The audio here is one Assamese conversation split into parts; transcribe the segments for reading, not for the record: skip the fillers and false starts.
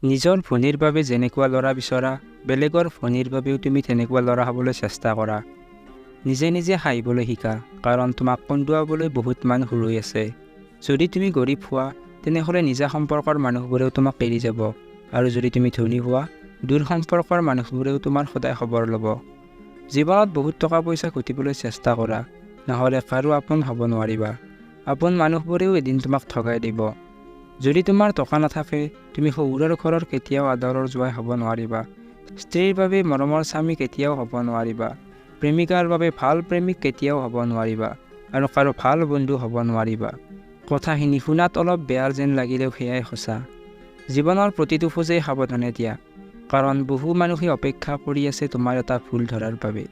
নিজৰ ভনীৰ বাবে যেনেকুৱা ল'ৰা বিচৰা, বেলেগৰ ভনীৰ বাবেও তুমি তেনেকুৱা ল'ৰা হ'বলৈ চেষ্টা কৰা। নিজে নিজে হাঁহিবলৈ শিকা, কাৰণ তোমাক কন্দুৱাবলৈ বহুত মানুহ ৰৈ আছে। যদি তুমি গৰীব হোৱা, তেনেহ'লে নিজা সম্পৰ্কৰ মানুহবোৰেও তোমাক এৰি যাব, আৰু যদি তুমি ধনী হোৱা, দূৰ সম্পৰ্কৰ মানুহবোৰেও তোমাৰ সদায় খবৰ ল'ব। জীৱনত বহুত টকা পইচা ঘটিবলৈ চেষ্টা কৰা, নহ'লে কাৰো আপোন হ'ব নোৱাৰিবা। আপোন মানুহবোৰেও এদিন তোমাক ঠগাই দিব। যদি তোমাৰ টকা নাথাকে, তুমি শহুৰৰ ঘৰৰ কেতিয়াও আদৰৰ জোঁৱাই হ'ব নোৱাৰিবা। স্ত্ৰীৰ বাবে মৰমৰ স্বামী কেতিয়াও হ'ব নোৱাৰিবা। প্ৰেমিকাৰ বাবে ভাল প্ৰেমিক কেতিয়াও হ'ব নোৱাৰিবা, আৰু কাৰো ভাল বন্ধু হ'ব নোৱাৰিবা। কথাখিনি শুনাত অলপ বেয়া যেন লাগিলেও সেয়াই সঁচা। জীৱনৰ প্ৰতিটো খোজেই সাৱধানে দিয়া, কাৰণ বহু মানুহে অপেক্ষা কৰি আছে তোমাৰ এটা ভুল ধৰাৰ বাবে।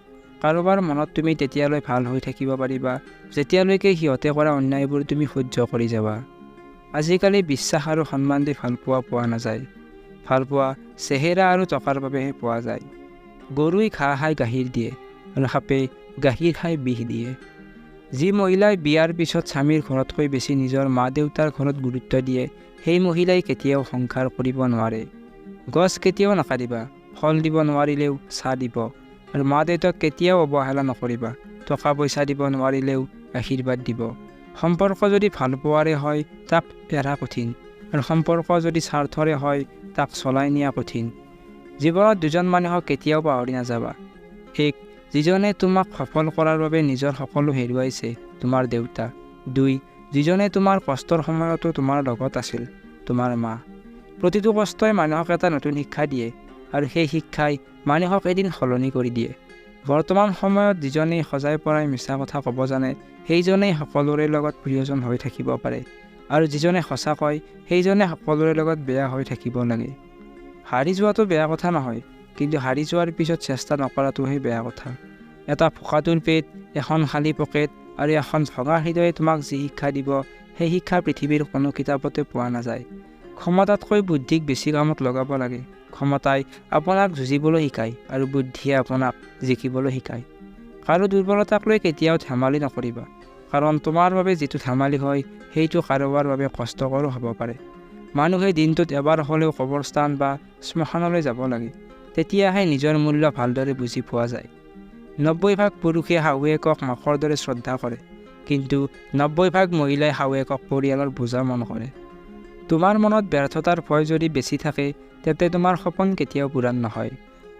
কাৰোবাৰ মনত তুমি তেতিয়ালৈ ভাল হৈ থাকিব পাৰিবা, যেতিয়ালৈকে সিহঁতে কৰা অন্যায়বোৰ তুমি সহ্য কৰি যাবা। আজিকালি বিশ্বাস আৰু সন্মান দি ভালপোৱা পোৱা নাযায়, ভালপোৱা চেহেৰা আৰু টকাৰ বাবেহে পোৱা যায়। গৰুৱে ঘাঁহ খাই গাখীৰ দিয়ে আৰু সাপে গাখীৰ খাই বিষ দিয়ে। যি মহিলাই বিয়াৰ পিছত স্বামীৰ ঘৰতকৈ বেছি নিজৰ মা দেউতাৰ ঘৰত গুৰুত্ব দিয়ে, সেই মহিলাই কেতিয়াও সংসাৰ কৰিব নোৱাৰে। গছ কেতিয়াও নাকাটিবা, ফল দিব নোৱাৰিলেও ছাঁ দিব, আৰু মা দেউতাক কেতিয়াও অৱহেলা নকৰিবা, টকা পইচা দিব নোৱাৰিলেও আশীৰ্বাদ দিব। সম্পৰ্ক যদি ভালপোৱাৰে হয়, তাক এৰা কঠিন, আৰু সম্পৰ্ক যদি স্বাৰ্থৰে হয়, তাক চলাই নিয়া কঠিন। জীৱনত দুজন মানুহক কেতিয়াও পাহৰি নাযাবা। এক, যিজনে তোমাক সফল কৰাৰ বাবে নিজৰ সকলো হেৰুৱাইছে, তোমাৰ দেউতা। দুই, যিজনে তোমাৰ কষ্টৰ সময়তো তোমাৰ লগত আছিল, তোমাৰ মা। প্ৰতিটো কষ্টই মানুহক এটা নতুন শিক্ষা দিয়ে, আৰু সেই শিক্ষাই মানুহক এদিন সলনি কৰি দিয়ে। বৰ্তমান সময়ত যিজনেই সজাই পৰাই মিছা কথা ক'ব জানে, সেইজনেই সকলোৰে লগত প্ৰিয়জন হৈ থাকিব পাৰে, আৰু যিজনে সঁচা কয়, সেইজনে সকলোৰে লগত বেয়া হৈ থাকিব লাগে। হাৰি যোৱাটো বেয়া কথা নহয়, কিন্তু হাৰি যোৱাৰ পিছত চেষ্টা নকৰাটোহে বেয়া কথা। এটা ভোকাতুৰ পেট, এখন খালী পকেট আৰু এখন ভঙা হৃদয়ে তোমাক যি শিক্ষা দিব, সেই শিক্ষা পৃথিৱীৰ কোনো কিতাপতে পোৱা নাযায়। ক্ষমতাতকৈ বুদ্ধিক বেছি কামত লগাব লাগে। ক্ষমতাই আপোনাক যুঁজিবলৈ শিকায় আৰু বুদ্ধিয়ে আপোনাক জিকিবলৈ শিকায়। কাৰো দুৰ্বলতাক লৈ কেতিয়াও ধেমালি নকৰিবা, কাৰণ তোমাৰ বাবে যিটো ধেমালি হয়, সেইটো কাৰোবাৰ বাবে কষ্টকৰো হ'ব পাৰে। মানুহে দিনটোত এবাৰ হ'লেও কবৰস্থান বা শ্মশানলৈ যাব লাগে, তেতিয়াহে নিজৰ মূল্য ভালদৰে বুজি পোৱা যায়। 90 ভাগ পুৰুষে শাহুৱেকক মাকৰ দৰে শ্ৰদ্ধা কৰে, কিন্তু 90 ভাগ মহিলাই শাহুৱেকক পৰিয়ালৰ বোজা মন কৰে। তোমাৰ মনত ব্যৰ্থতাৰ ভয় যদি বেছি থাকে, তেন্তে তোমাৰ সপোন কেতিয়াও পূৰণ নহয়।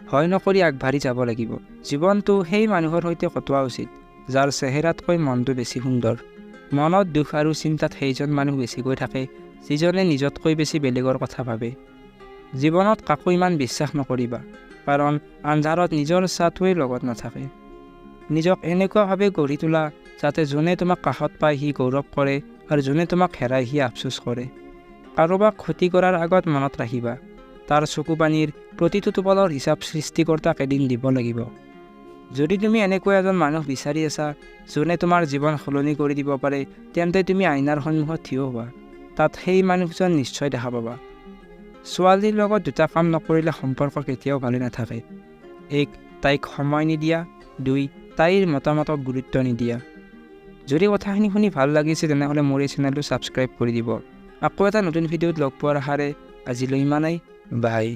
ভয় নকৰি আগবাঢ়ি যাব লাগিব। জীৱনটো সেই মানুহৰ সৈতে কটোৱা উচিত, যাৰ চেহেৰাতকৈ মনটো বেছি সুন্দৰ। মনত দুখ আৰু চিন্তাত সেইজন মানুহ বেছিকৈ থাকে, যিজনে নিজতকৈ বেছি বেলেগৰ কথা ভাবে। জীৱনত কাকো ইমান বিশ্বাস নকৰিবা, কাৰণ আন্ধাৰত নিজৰ ছাঁটোৱেই লগত নাথাকে। নিজক এনেকুৱাভাৱে গঢ়ি তোলা, যাতে যোনে তোমাক কাষত পায় সি গৌৰৱ কৰে আৰু যোনে তোমাক হেৰায় সি আফচোচ কৰে। কাৰোবাক ক্ষতি কৰাৰ আগত মনত ৰাখিবা, তাৰ চকুপানীৰ প্ৰতিটো টোপালৰ হিচাপ সৃষ্টিকৰ্তাক এদিন দিব লাগিব। যদি তুমি এনেকুৱা এজন মানুহ বিচাৰি আছা, যোনে তোমাৰ জীৱন সলনি কৰি দিব পাৰে, তেন্তে তুমি আইনাৰ সন্মুখত থিয় হোৱা, তাত সেই মানুহজন নিশ্চয় দেখা পাবা। ছোৱালীৰ লগত দুটা কাম নকৰিলে সম্পৰ্ক কেতিয়াও ভালে নাথাকে। এক, তাইক সময় নিদিয়া। দুই, তাইৰ মতামতক গুৰুত্ব নিদিয়া। যদি কথাখিনি শুনি ভাল লাগিছে, তেনেহ'লে মোৰ এই চেনেলটো ছাবস্ক্ৰাইব কৰি দিব। আকৌ এটা নতুন ভিডিঅ'ত লগ পোৱাৰ আশাৰে আজিলৈ ইমানেই। বাই।